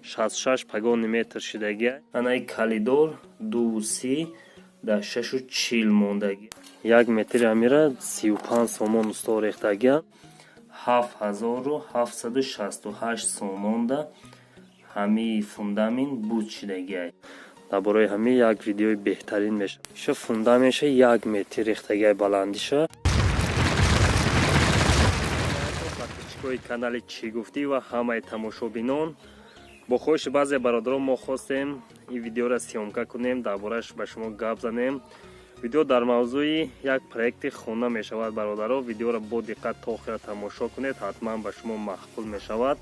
66 погонный метр шидагия. Анаи калидор 2,30 дар 6,40 мондагӣ. 1 метри амира 35 сомон усто рехтагия. 7768 сомонда ҳамии фундамент буд шидагиай. Дар бораи ҳамин як видеои беҳтарин мешавад. Иша фундаментша 1 метр рехтагиай баландиша. Подписчикои канали «Чӣ гуфтӣ» ва ҳамаи тамошобинон, бо хоҳиши баъзе бародарон мо хостем ин видеоро съёмка кунем, дар борааш ба шумо гап занем. Видео дар мавзӯи як проекти хона мешавад. Бародаро, видеоро бо диққат то охира тамошо кунед, ҳатман ба шумо маъқул мешавад.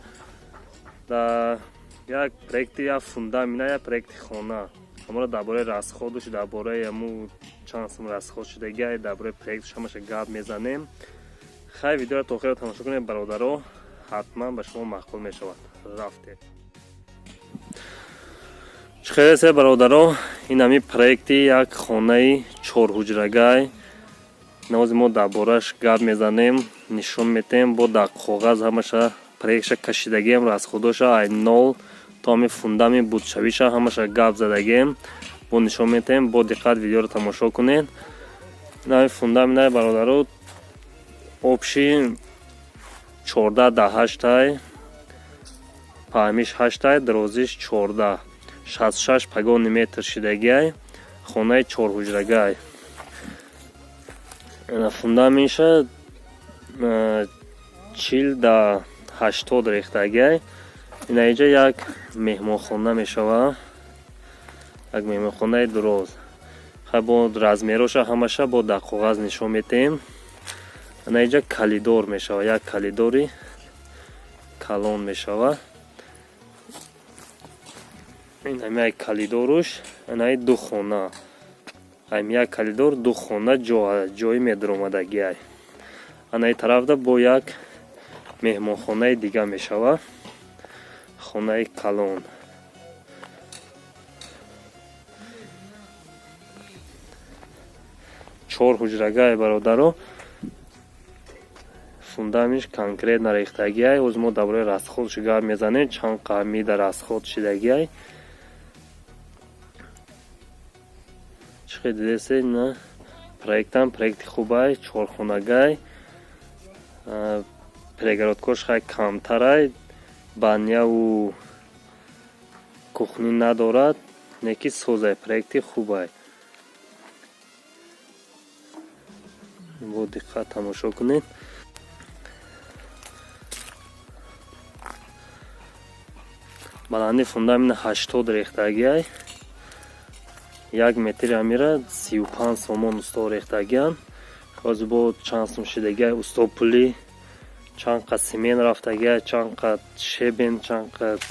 Дар як проекти як фундамент, як проекти хона ҳамаро дар бораи расходуш, дар бораи ҳаму чанд сум расход шудагиай, дар бораи проектш ҳамаша гап мезанем. Хай, видеоро то охира тамошо кунед, бародаро, ҳатман ба шумо маъқул мешавад. Рафтем. Чӣ хелесе, бародаро, ин ҳамин проекти як хонаи чорҳуҷрагай. Навози мо дар борааш гап мезанем, нишон метаҳем, бо дар коғаз ҳамаша проектша кашидагием, расходоша ай нол то ҳамин фундамент будшавиша ҳамаша гап задагием, бо нишон метаҳем. Бо диққат видеоро тамошо кунед. Ин ҳамин фундамент, бародаро, общий 14 да 8-ай, паҳмиш 8-ай, дарозиш 14, 66 погонный метр шидагиай. Хонаи чорҳуҷрагай. Фундаментша 40 да 80 рехтагиай. Ина инҷа як меҳмонхона мешавад, як меҳмонхонаи дуроз. Хай, бо размероша ҳамаша бо дар коғаз нишон метаҳем. Ана инҷа калидор мешавад, як калидори калон мешавад. Ин ҳами як калидоруш, анаи ду хона, ҳами як калидор ду хона ҷои медаромадагиай. Анаи тарафда бо як меҳмонхонаи дига мешавад, хонаи калон. Чор ҳуҷрагай, бародаро, фундаментш конкретно рехтагиай. Ҳозир мо дар бораи расходш гап мезанем, чанд қамида расход шидагиай. Чӣ хел дидесе, на проектам проекти хубай, чорхонагай, перегородкош хай камтарай, баняву кухни надорад, неки созай, проекти хубай. Бо диққат тамошо кунед. Баланди фундамент 80 рехтагиай. 1 метри амира 35 сомон усто рехтагиан. Ҳозир бо чанд сум шидагиай, усто пули чанд қад семент рафтагиай, чанд қад щебень, чанд қад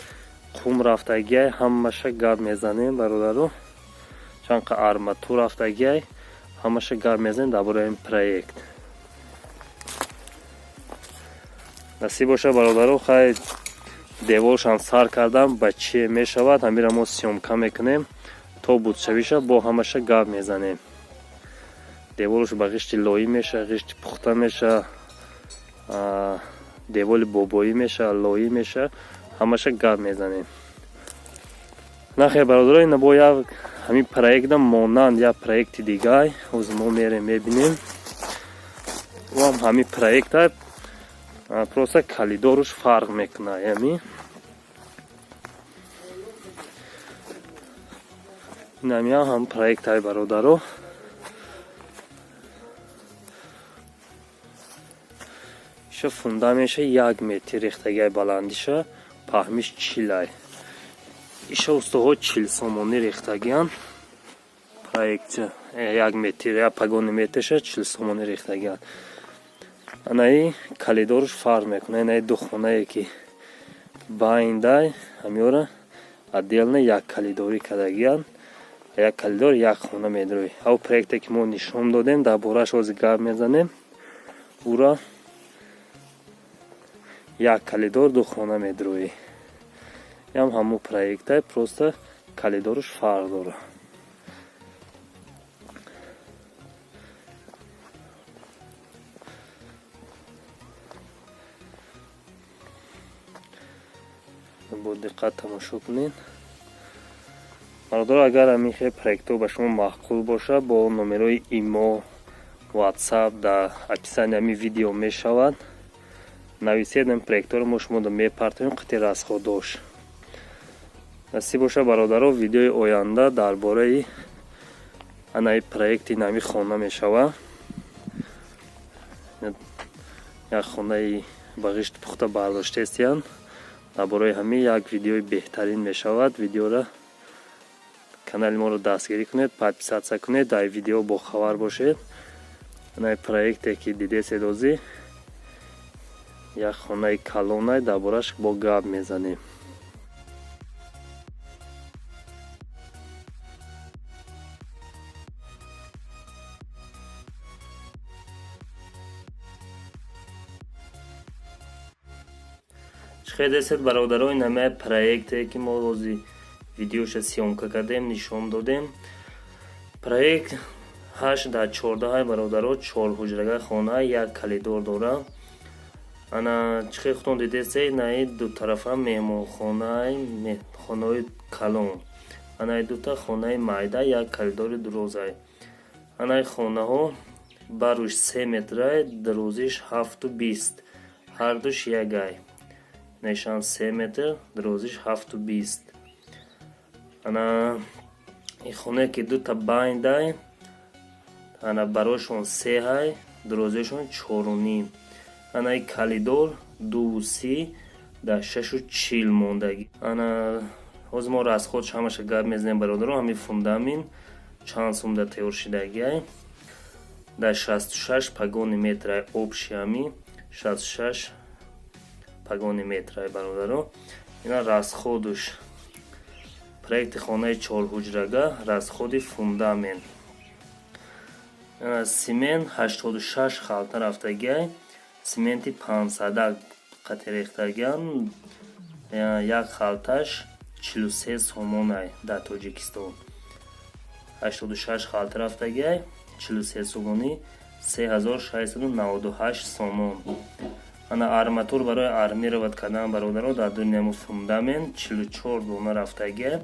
қум рафтагиай, ҳамаша гап мезанем, бародаро. Чанд қад арматур рафтагиай, ҳамаша гап мезанем дар бораи ин проект. Насиб боша, бародаро. Хай, деворшам сар кардам, ба чие мешавад, ҳамира мо съёмка мекунем, то будшавиша бо ҳамаша гап мезанем. Деворш ба ғишти лоӣ меша, ғишти пухта меша, деволи бобоӣ меша, лоӣ меша, ҳамаша гап мезанем. Нахе, бародаро, ина бо як ҳамин проектам монанд як проекти дигай. Ҳозир мо мерем, мебинем. Ӯам ҳамин проекта, просто калидоруш фарқ мекунад. Ами инамиам ҳам проектай, бародаро. Иша фундаментша 1 метр рехтагиай баландиша, паҳмиш 40-ай. Иша устоҳо 40 сомонӣ рехтагиан. Проект 1 метр, як погонный метрша 40 сомонӣ рехтагиан. Анаи калидоруш фарқ мекунад. Инаи ду хонае ки байндай, ҳамиёра отдельно як калидорӣ кардагиан, як калидор як хона медрои. Ав проекте ки мо нишон додем, дар борааш ҳозир гап мезанем, ура як калидор ду хона медроӣ. Ям ҳамун проектай, просто калидоруш фарқ дорад. Бо Диққат тамошо кунед, бародаро. Агар ҳамин хел проектҳо ба шумо маъқул бошад, бо номерои ИМО, WhatsApp дар описании ҳамин видео мешавад, нависед. Ин проектҳоро мо шумо мепартоем қити расходош. Насиб боша, бародаро, видеои оянда дар бораи анаи проекти нами хона мешавад. Як хонаи ба ғишт пухта бардоштаистиянд. Дар бораи ҳамин як видеои беҳтарин мешавад. Видеора, канали моро дастгирӣ кунед, подписаться кунед, дар видео бохабар бошед. Анаи проекте ки дидесед озӣ, як хонаи калонай, дар бораш бо гап мезанем. Чӣ хел десед, бародаро, ин ҳамаи проекте ки мо ҳози видеоша съёмка кардем, нишон додем. Проект 8 дар 14, бародаро, чор ҳуҷрага хона, як коридор дора. Ана, чӣ хел худтон дидесед, наи дутарафа меҳмонхонаи, хонаҳои калон, анаи дута хонаи майда, як коридори дурозай. Анаи хонаҳо баруш 3 метрай, дарозиш 7,20, ҳардуш ягай. Нешан 3 метр, дарозиш 7,20. Ана ин хонае ки дута байндай, ана барошон сеҳай, дарозиашон 4,5. Анаи коридор 2,30 дар 6,40 мондагӣ. Ана ҳозир мо расходш ҳамаша гап мезанем, бародаро. Ҳамин фундамент чанд сумда тайёр шидагиай? Дар 66 погони метрай, общий ҳами 66 погони метрай, бародаро. Ина расходуш, проекти хонаи чорҳуҷрага, расходи фундамент: цемент 86 халта рафтагиай, цементи пансадак қати рехтагиан, як халташ 43 сомонай дар Тоҷикистон. 86 халта рафтагиай, 43 сомонӣ, 3698 сомон. Ана арматур барои армировать кардан, бародаро, дар дунияму фундамент 44 дона рафтагиай,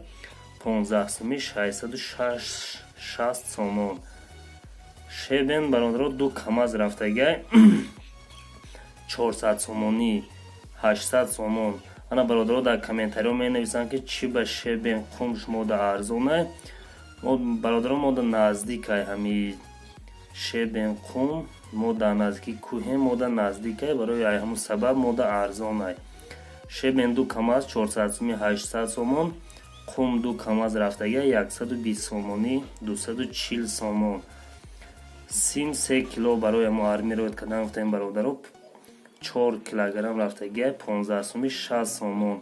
15 сумӣ, 660 сомон. Щебень, бародаро, ду КамАЗ рафтагиай, 400 сомонӣ, 800 сомон. Ана, бародаро, дар комментариҳо менависанд, ки чӣ ба щебень, қум шумода арзонай. Бародаро, мода наздикай ҳами щебень, қум, мо дар наздики кӯҳем, мода наздикай, барои ай ҳамун сабаб мода арзонай. Щебень ду КамАЗ 400 суми, 800 сомон. Қум ду КамАЗ рафтагиай, 120 сомонӣ, 240 сомон. Сим 3 кило барои ҳамо армировать кардан гуфтем, бародаро, 4 килограмм рафтагиай, 15 суми, 60 сомон.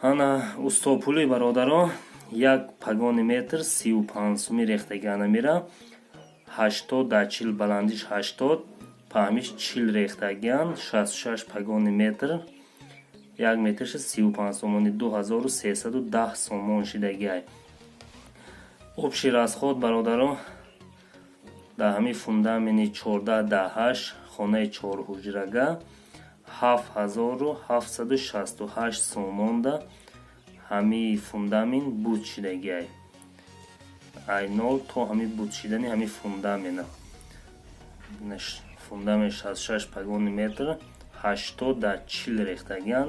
Ана устопулӣ, бародаро, як погони метр 35 суми рехтаги. Ана мера 80 дар 40, баландиш 80, паҳмиш 40 рехтагиан, 66 погони метр, як метрша 35 сомони, 2310 сомон шидагиай. Общий расход, бародаро, дар ҳамин фундамени 14 дар 8, хонаи чорҳуҷрага, 7768 сомонда ҳамин фундамент буд шидагиай. Ай нол то ҳамин буд шидани ҳамин фундамена, фундамент 66 погони метр, 80 дар 40 рехтагиан,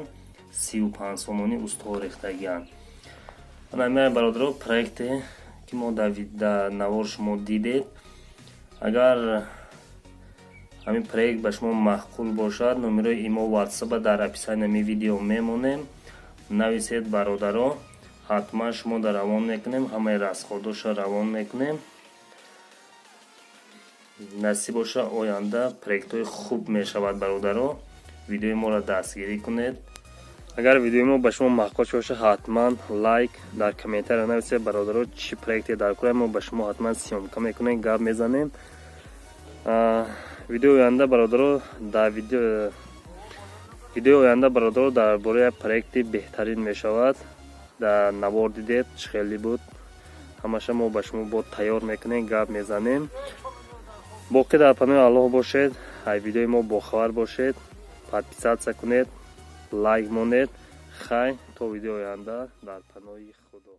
35 сомонӣ устоо рехтагиан. Ана, бародаро, проекте ки мо дар навор шумо дидед, агар ҳамин проект ба шумо маъқул бошад, номерои ИМО, WhatsApp дар описании ҳамин видео мемонем, нависед, бародаро, ҳатман шумо дар равон мекунем, ҳамаи расходоша равон мекунем. Насиб боша, оянда проектҳои хуб мешавад. Бародаро, видеои моро дастгирӣ кунед. Агар видеои мо ба шумо маъқул бошад, ҳатман лайк, дар комментария нависед, бародаро, чӣ проекте дар кора, мо ба шумо ҳатман съёмка мекунем, гап мезанем. Видеои оянда, бародаро, дар видеои оянда, бародаро, дар бораи проекти беҳтарин мешавад. Дар навор дидед, чӣ хеле буд, ҳамаша мо ба шумо бо тайёр мекунем, гап мезанем. Боқӣ дар паноҳи Аллоҳ бошед, ай видеои мо бохабар бошед, подписаться кунед, лайк монед. Хай. То видеои оянда, дар паноҳи Худо.